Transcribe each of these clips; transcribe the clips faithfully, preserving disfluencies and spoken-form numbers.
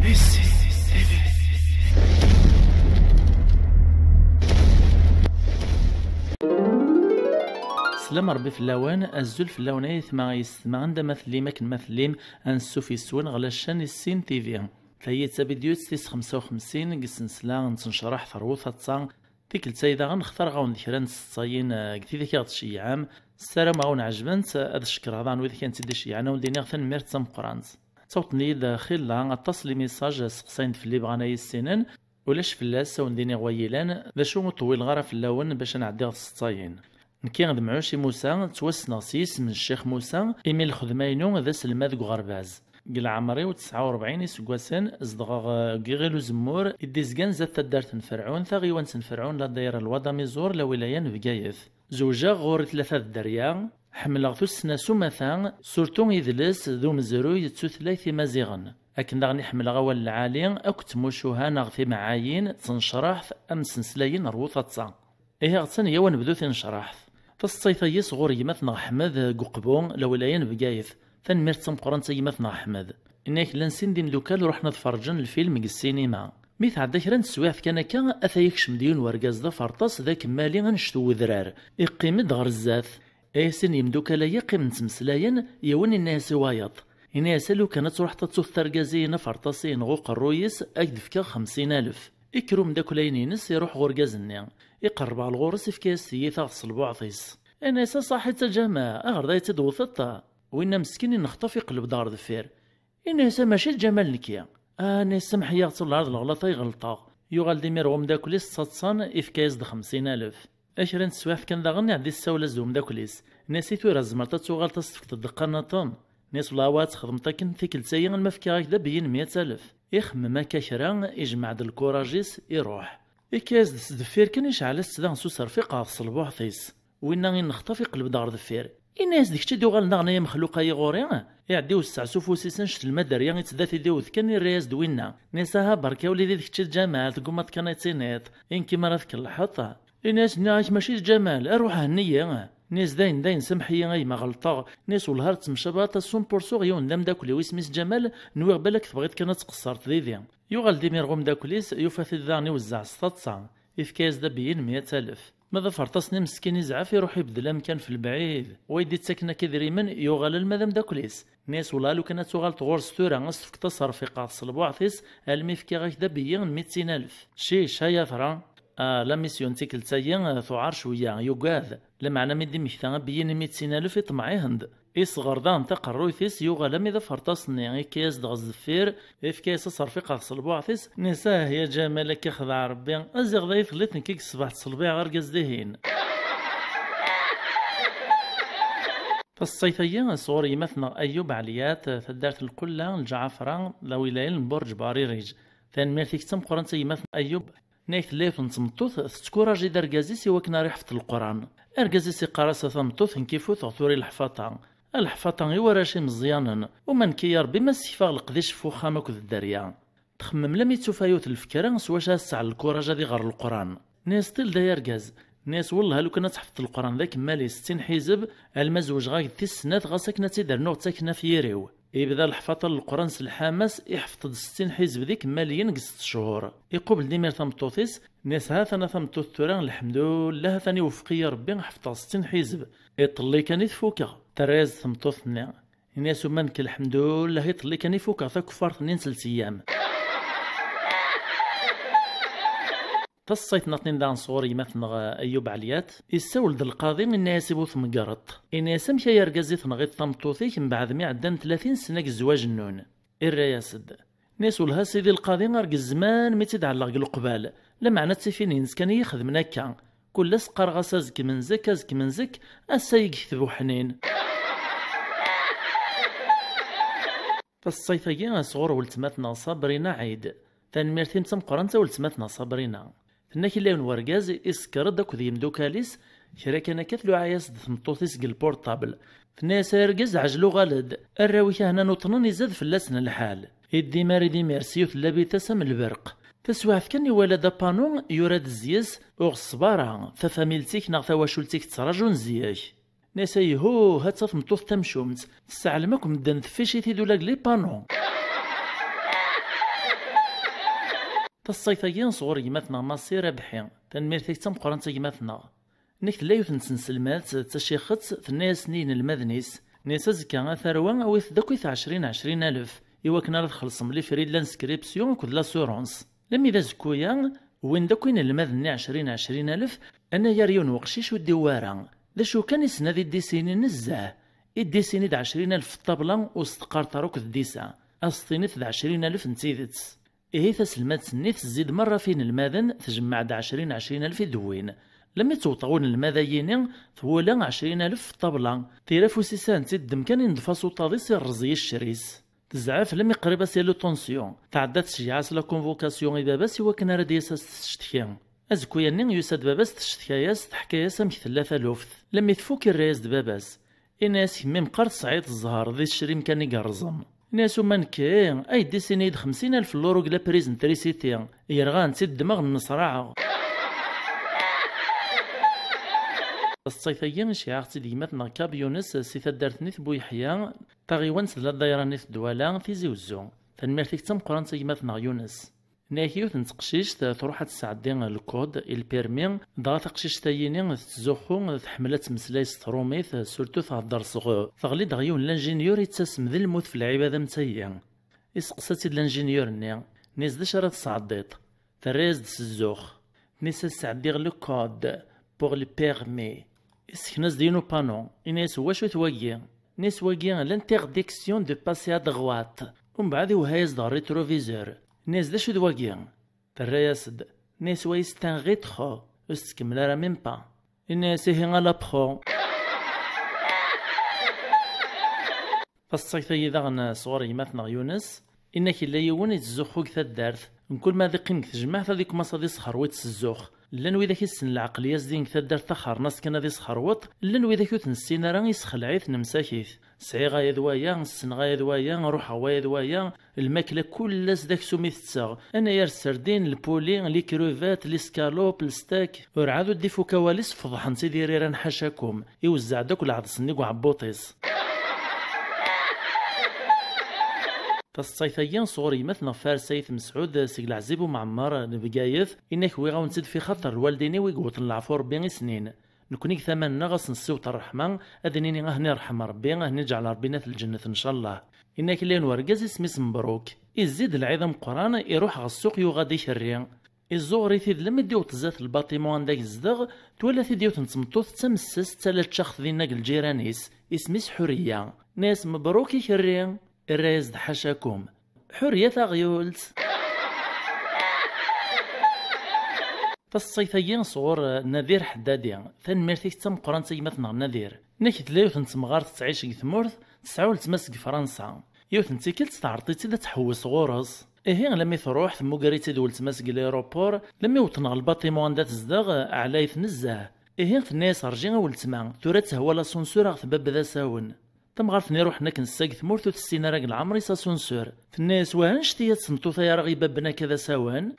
Slam Rebbi fell-awen, azul fell-awen ay atma ay yessetma, anda ma tellim, akken ma tellim, ansuf yes-wen ɣer la chaîne Issin T V. Tayi d tabidyut tis xemsa u xemsin deg sensla n tnecraḥt ɣer wutaṭṭa. Tikkelt-ayi daɣen xtareɣ-awen-d kra n tseṭṭayin, eh, deg tidak i ɣ-d-tceyyɛem. Ssarameɣ ad wen-ɛejbent, eh, ad cekkreɣ daɣen wid kan tt-id-iceyyɛen, ad wen-d-iniɣ tanemmirt d tameqqrant. Ttawḍen-iyi-d, eh, xilla aṭas les messages, eh, seqsayen-d fell-i, bɣan ad iyi-ssinen. Ulac fell-as, ad wen-d-iniɣ wa yellan, d acu ur ṭewwileɣ ara fell-awen bac ad nɛeddi ɣer tseṭṭayin. Nekki d Mɛuci Musa, ttwassneɣ s yisem n Ccix Musa, imi lxedma-inu d aselmad deg uɣerbaz. Deg leɛmer-iw tesɛa u rebɛin iseggasen, zedɣeɣ, eh, deg Iɣil Uzemmur, i d-izgan zdat taddart n Ferɛun, taɣiwant n Ferɛun, la dayra Lwad Amiẓur, la wilaya n Bgayet. Zewjeɣ, ɣur-i tlata dderya. Ḥemmleɣ tussna s umata, surtout idles d umezruy d tutlayt imaziɣen. Akken daɣen i ḥemmleɣ awal lɛali akked tmucuha neɣ timeɛɛayin d tnecraḥt am tsenslayin ɣer wutaṭṭa. Ihi ɣ-tt-an yaw ad nebdu tinecraḥt. Taseṭṭayt-agi sɣur gma-tneɣ Ḥmed deg Uqbu, la wilaya n Bgayet. Tanemmirt d tameqqrant a gma-tneɣ Ḥmed. Inna-yak llan sin d imdukal ruḥen ad ferrǧen lfilm deg ssinima. Mi tɛedda kra n teswiɛt kan akka, ata yekcem-d yiwen wergaz d aferṭas d akemmali annect n wedrar. Iqqim-d ɣer zdat. Ay sin yimdukal-agi qqimen ttmeslayen, yiwen inna-yas i wayeḍ. Inna-yas a lukan ad truḥeḍ ad tuteḍ argaz-ihin aferṭas-ihin ɣer uqerruy-is, ad k-d-fkeɣ xemsin alef. Ikker umeddakel-ayen-ines, iruḥ ɣer urgaz-nni. Iqerreb ɣer ɣur-s, ifka-yas tiyita ɣer tṣelbuɛt-is. Inna-yas a ṣaḥit a Ǧamal, aɣer d ay tt-id-tewteḍ? Winna meskin inexṭaf iqleb-d ɣer deffir. Inna-yas a mačči d Ǧamal nekki. Ah, inna-yas samḥ-iyi ad ɣ-tawleḍ ɣer lɣelṭ ay ɣelṭeɣ. Yuɣal-d imir ɣer umeddakel-is ttaḍsan, ifka-yas-d xemsin alef. A kra n teswiɛt kan daɣen iɛedda issawel-as-d umeddakel-is. Inna-yas i tura tzemreḍ ad tuɣaleḍ ad s-tefkeḍ ddeqqa nniḍen? Inna-yas wellah ad txedmeḍ akken tikkelt-ayi alma fkiɣ-ak-d abeyyi n miya alef. Ixemmem akka kra, ijmeɛ-d lkuraj-is, iruḥ. Ikka-yas-d s deffir kan, iceɛl-as-tt daɣen s userfiq ɣer tṣelbuɛt-is. Winna inexṭaf iqleb-d ɣer deffir. Inna-yas d kečč i d-yuɣalen daɣen ay amexluq-ayi ɣur-i? Iɛedda iwesseɛ s ufus-is annect lmaderya i ttdat i d-iwet kan, irra-yas-d winna. Inna-yas aha berka a wlidi, d kečč i d Ǧamal, teggumaḍ kan ad tiniḍ. I nekk mi ara tkelḥeḍ? Inna-yas nniɣ-ak mačči d Ǧamal, aruḥ henni-yi. Inna-yas dayen dayen samḥ-iyi a gma ɣelṭeɣ. Inna-yas wellah ar ttemcabaḍ a cent pour cent ɣer yiwen d ameddakel-iw isem-is Ǧamal, nwiɣ balak tebɣiḍ kan ad tqeṣṣreḍ didi. Yuɣal-d imir ɣer umeddakel-is, yufa-t-id daɣen iwezzeɛ s taḍsa. Ifka-yas-d abeyyi n miya alef. Ma d aferṭas-nni meskin izɛef, iruḥ ibeddel amkan f lebɛid. Wa i d-ittaken akka idrimen yuɣal alma d ameddakel-is. Inna-yas wellah lukan ad tuɣaleḍ ɣur-s tura, ad s-tefkeḍ aserfiq ɣer tṣelbuɛt-is, almi fkiɣ-ak-d abeyyi n mitin alef. Cic, ay afra. Ah, la mission tikkelt-ayi tuɛer cwiya, yugad. Lameɛna mi d-immekta abeyyi n mitin alef iṭmeɛ ihen-d. Isɣer daɣen taqerruyt-is, yuɣal ami d aferṭas-nni, ikka-yas-d ɣer deffir, ifka-yas aserfiq ɣer tṣelbuɛt-is, inna-yas ah ya Ǧamal, akka xdeɛ Rebbi, aziɣ d ay telliḍ nekk i yeṣbeḥ ttṣelbiɛeɣ argaz dihin. Taseṭṭayt-agi sɣur gma-tneɣ Ayub Ɛliyat, taddart n Lqulla, Lǧɛafra, la wilaya n Burǧ Baririj. Tanemmirt-ik d tameqqrant a gma-tneɣ Ayub. Nnak tella yiwet n tmeṭṭut tettkuraji-d argaz-is i wakken ara iḥfeḍ Leqran. Argaz-is iqqar-as a tameṭṭut nekk i futeɣ tura i leḥfaṭa. A leḥfaṭa i warrac imeẓyanen, uma nekki ya Rebbi ma ssekfeɣ leqdic f uxxam akked dderya. Txemmem lami tufa yiwet n lfekra s wacu ad tesɛel lkuraǧ ad iɣer Leqran. Nna-yas ṭil-d ay argaz. Nna-yas wellah lukan ad tḥefḍeḍ Leqran d akemmal i settin ḥizeb, alma zewǧeɣ-ak-d tis snat ɣas akken ad tt-id-rnuɣ d taknaft yir-iw. Ibda leḥfaṭa n Leqran s lḥamas, iḥfeḍ-d settin ḥizb d ikemmaliyen deg sett cchur. Iqubel-d imir tameṭṭut-is, nna-yas ha-t-an a tameṭṭut tura, lḥemdullah, ha-t-an iwefeq-iyi Rebbi, ḥefḍeɣ settin ḥizb. Iṭelli kan i t-fukeɣ. Terra-yas-d tmeṭṭut-nni. Inna-yas uma nekk lḥemdullah, iṭelli kan i fukeɣ takeffart-nni n telt eyyam. Taṣṣayt-nniḍen daɣen sɣur gma-tneɣ Ayub Ɛliyat, issawel-d lqaḍi, inna-yas i bu tmegreḍt. Inna-yas amek ay argaz i tenɣiḍ tameṭṭut-ik mbeɛd mi ɛeddan tlatin sna deg zzwaǧ-nnun? Irra-yas-d. Inna-yas welha a sidi lqaḍi, argez zzman mi tt-id-ɛelleɣ deg leqbal, lameɛna d tifin-ines kan i yi-xedmen akka. Kul ass qqareɣ-as azekk menzek, azekk menzek, ass-a i yekteb uḥnin. Taṣṣayt-agi sɣur weltma-tneɣ Sabrina Ɛid. Tanemmirt-im d tameqqrant a weltma-tneɣ Sabrina. Tenna-k illa yiwen wergaz isekker-d akked yimdukal-is, kra kan akka tluɛa-yas-d tmeṭṭut-is deg lpurṭabl. Tenna-yas ay argaz ɛjel uɣal-d, arraw-ik ahnan uṭnen izad fell-asen lḥal. Iddi imar id imir s yiwet n labita-s am lberq. Taswiɛt kan iwala-d apanu yura-d zzis ur ɣeṣṣeb ara, tafamilt-ik neɣ tawacult-ik ttraǧun zik. Nna-yas ayhuh, ha-tt-a tmeṭṭut tamcumt, tesseɛlem akk medden tefficit-id ula deg les panneaux. Taṣṣayt-agi sɣur gma-tneɣ Maṣi Rabeḥi. Tanemmirt-ik d tameqqrant a gma-tneɣ. Nek tella yiwet n tsenselmadt d tacixet, tenna-yasen i yinelmaden-is, nni-as azekka a tarwa awit-d akk i tɛecrin ɛecrin alef i wakken ara txellṣem les frais de l'inscription akked l'assurance. Lemmi d azekku-ya, wwin-d akk inelmaden-nni ɛecrin ɛecrin alef, anagar yiwen weqcic ur d-iwwi ara. D acu kan, issen ad iddisini nezzeh. Iddisini-d ɛecrin alef f ṭṭabla, ur s-teqqareḍ ara akk d ddisa. Ad s-tiniḍ d ɛecrin alef n tidet. Ihi taselmadt-nni tezzi-d merra ɣef inelmaden, tjemmeɛ-d ɛecrin ɛecrin alef i d-wwin. Lemmi d-tewweḍ ɣer unelmad-ayini, twala ɛecrin alef f ṭṭabla. Tira afus-is ad tent-id-teddem kan, inḍef-as uṭaḍ-is, irreẓ yiccer-is. Tezɛef lemmi qrib ad s-yali uṭunsyu. Tɛedda tceyyeɛ-as la convocation i baba-s i wakken ara d-yas ad s-tecteki. Azekku-yanni yusa-d baba-s, tectka-yas, teḥka-yas amek tella taluft. Lemmi tfuk, irra-yas-d baba-s. Ini-as, kemmi meqqar tesɛiḍ zzher, d icrim kan i yerẓen. Ini-as, uma nekki, ay d-isini-d xemsin alef n luro deg la prise n trisiti. Yerɣa, ad tent-id-ddmeɣ, nneṣraɛeɣ. Taṣṣayt-agi iceyyeɛ-aɣ-tt-id gma-tneɣ Kab Yunes si taddart-nni n Buyeḥya, taɣiwant d la ddayra-nni n Dwala, Tizi Uzzu. Tanemmirt-ik d tameqqrant a gma-tneɣ Yunes. Nniɣ-ak yiwet n teqcict truḥ ad tesɛeddi lkod i lpirmi, dɣa taqcict-ayini tettzuxxu, tḥemmel ad temmeslay s trumit, surtout thedder s ɣ. Teɣli-d ɣer yiwen n lanjinyur yettasem d lmut f lɛibad am tayi. Iseqsa-tt-id lanjinyur-nni, nni-as d acu ara tesɛeddiḍ? Terra-yas-d s zzux. Nni-as ad sɛeddiɣ lkod pour le permis. Issekna-as-d yiwen upanu, ini-as wacu-t wagi? Nni-as wagi l'interdiction de passer à droite. Umbeɛd iwehha-yas-d ɣer rétroviseur. Nni-as d acu d wagi? Terra-yas-d. Nni-as wayi c'est un rétro, ur s-tkemmel ara même pas. Ini-as ihi à la pro. Taṣṣayt-agi daɣen sɣur gma-tneɣ Yunes. Inna-k yella yiwen yettzuxxu deg taddart. Mkul ma ad iqqim deg tejmaɛt ad ikmaṣ ad isxerwiṭ s zzux. Llan widak issen lɛeqliya zdin deg taddart taxernaṣt kan ad isxerweṭ, llan widak ur t-nessin ara, isexleɛ-it, nemsak-it. Sɛiɣ aya d waya, ssneɣ aya d waya, ruḥeɣ waya d waya, lmakla kul ass d aksum i tetteɣ. Anayer, serdin, lpuli, les crevettes, les escalopes, le steak. Urɛad ur d-ifuk awal-is, feḍḥen-tt-id iriran ḥacakum. Iwezzeɛ-d akk lɛeḍs-nni deg uɛebbuṭ-is. Taṣṣayt-agi sɣur gma-tneɣ Fares Ayt Mesɛud seg Leɛzib Umɛemmer n Bgayet, inna-k wwiɣ-awen-tt-id fi xaṭer lwaldin-iw i yewwḍen leɛfu Rebbi i snin. Nekni deg tama-nneɣ ad s-nessiweḍ ṛṛeḥma, ad nini ahen irḥem Rebbi, ahen iǧɛel Rebbi n at lǧennet ncallah. Inna-k llan wergaz isem-is Mebruk. Izzi-d lɛid ameqqran, iruḥ ɣer ssuq yuɣa-d ikerri. Iẓẓuɣer-it-id lemmi d-iwweḍ zdat lbaṭimu anda yezdeɣ, twala-t-id yiwet n tmeṭṭut d tamessast, ttala ččaxet dinna deg lǧiran-is, isem-is Ḥuriya. Nna-yas mebruk ikerri, irra-yas-d ḥacakum. Ḥuriya taɣyult. Taṣṣayt-agi sɣur Nadir Ḥeddadi. Tanemmirt-ik d tameqqrant a gma-tneɣ Nadir. Nnek tella yiwet n temɣart tettɛic deg tmurt, tesɛa weltma-s deg Fransa. Yiwet n tikkelt teɛreḍ-itt-id ad tḥewwes ɣur-s. Ihi, lammi truḥ, temmuger-itt-id weltma-s deg l'aéroport, lammi wwḍen ɣer lbaṭimu anda tezdeɣ, ɛlayet nezzeh. Ihi, tenna-yas rǧi a weltma, tura ad tehwa l'ascenseur a ɣ-tbabb d asawen. Tamɣart-nni iruḥen akken tessa deg tmurt ur tessin ara deg leɛmer-is asunsur. Tenna-yas wah annect-ihi a tmeṭṭut-a ara ɣ-ibabben akka d asawen.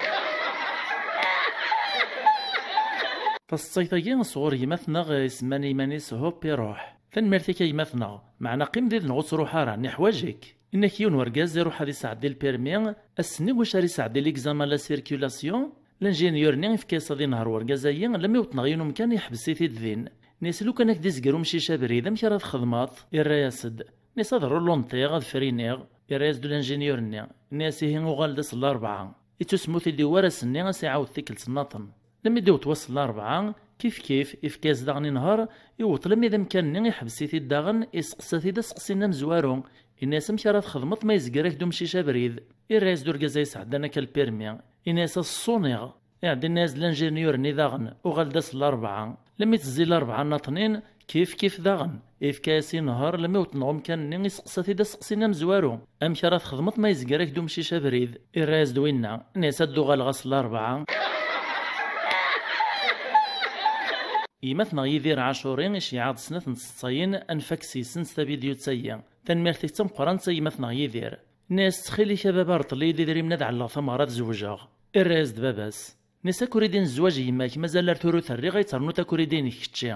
Taṣṣayt-agi sɣur gma-tneɣ isemman i yiman-is Hop iruḥ. Tanemmirt-ik a gma-tneɣ, meɛna qqim did-neɣ ur ttruḥ ara, neḥwaǧ-ik. Inna-k yiwen wergaz iruḥ ad isɛeddi lpirmi, ass-nni wacu ara isɛeddi l'examen la circulation, Lanjinyur-nni ifka-yas ad inehṛ wergaz-ayi, lammi wwḍen ɣer yiwen umkan iḥbes-it-id din. Nni-as lukan ad k-d-izger umcic abrid, amek ara txedmeḍ? Irra-yas-d. Nni-as ad rulunṭiɣ, ad friniɣ. Irra-yas-d lanjinyur-nni. Nni-as ihi uɣal-d ass n larebɛa. Ittusem ur t-id-iwwi ara ass-nni, ad s-iɛawed tikkelt nnaṭen. Lammi d-iwweḍ wass n larebɛa, kif kif, ifka-yas daɣen inehṛ, iwweḍ lammi d amkan-nni iḥbes-it-id daɣen, iseqsa-t-id aseqsi-nni amezwaru. Inna-yas amek ara txedmeḍ ma yezger-ak-d umcic abrid? Irra-yas-d urgaz-a yesɛeddan akka lpirmi. Inna-yas ad s-ṣuniɣ. Iɛedda inna-yas-d lanjinyur-nni daɣen, uɣal-d ass n larebɛa. Lammi tezzi larebɛa nnaṭnin, kif kif daɣen. Ifka-yas inehṛ, lammi wwḍen ɣer umkan-nni, iseqsa-t-id aseqsi-nni amezwaru. Amek ara txedmeḍ ma yezger-ak-d umcic abrid? Irra-yas-d winna, inna-yas ad d-uɣaleɣ ass n larebɛa. Gma-tneɣ Yidir Ɛacuri iceyyeɛ-aɣ-d snat n tseḍsayin, ad nfak s-yesent tabidyut-agi. Tanemmirt-ik d tameqqrant a gma-tneɣ Yidir. Nni-as ttxil-ik a baba rḍel-iyi-d idrimen ad ɛelleɣ tameɣra ad zewǧeɣ. Irra-yas-d baba-s. Nni-as akridi n zzwaǧ n yemma-k mazal ar tura ur t-rriɣ, ad ternuḍ akridi-inek kečči.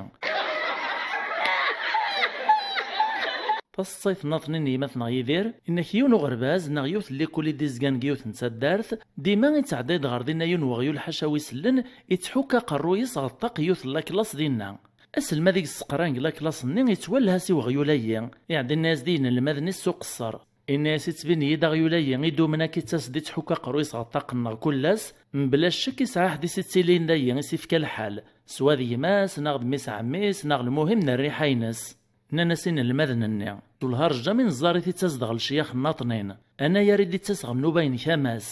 Taseḍsayt nnaḍnin n yemma-tneɣ Yidir, inna-k yiwen uɣerbaz neɣ yiwet n likul i d-izgan deg yiwet n taddart, dima ittɛedday-d ɣer dinna yiwen weɣyul ḥaca wi sellen, ittḥukk aqerruy-is ɣer ṭṭaq yiwet n laklas dinna. Aselmad i yesseqran deg laklas-nni ittwelleh-as i weɣyul-ayi, iɛedda inna-yas-d i yinelmaden-is s uqeṣṣer. Inna-yas ittbin-iyi-d aɣyul-ayi idumen akka ittas-d ittḥukk aqerruy-is ɣer ṭṭaq-nneɣ kul ass, mebla ccek isɛa ḥedd i s-ittilin dayi i s-ifka lḥal, swa d gma-s, neɣ d mmi-s ɛemmi-s, neɣ lmuhim d rriḥa-ines. Nnan-as inelmaden-nni, d lharǧ am ineẓẓar i t-ittas-d ɣer lecyax nnaṭnin. Anayer i d-ittas ɣer nnuba-inek a mass.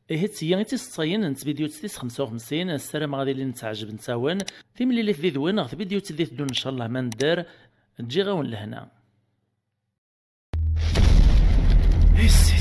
Ihi d tiyi i d tiseḍsayin n tvidyut tis xemsa u xemsin, ssarameɣ ad ilint ɛejbent-awen. Timlilit did-wen ɣer tvidyut i d-iteddun ncallah ma nedder. Ǧǧiɣ-awen lehna. Issi,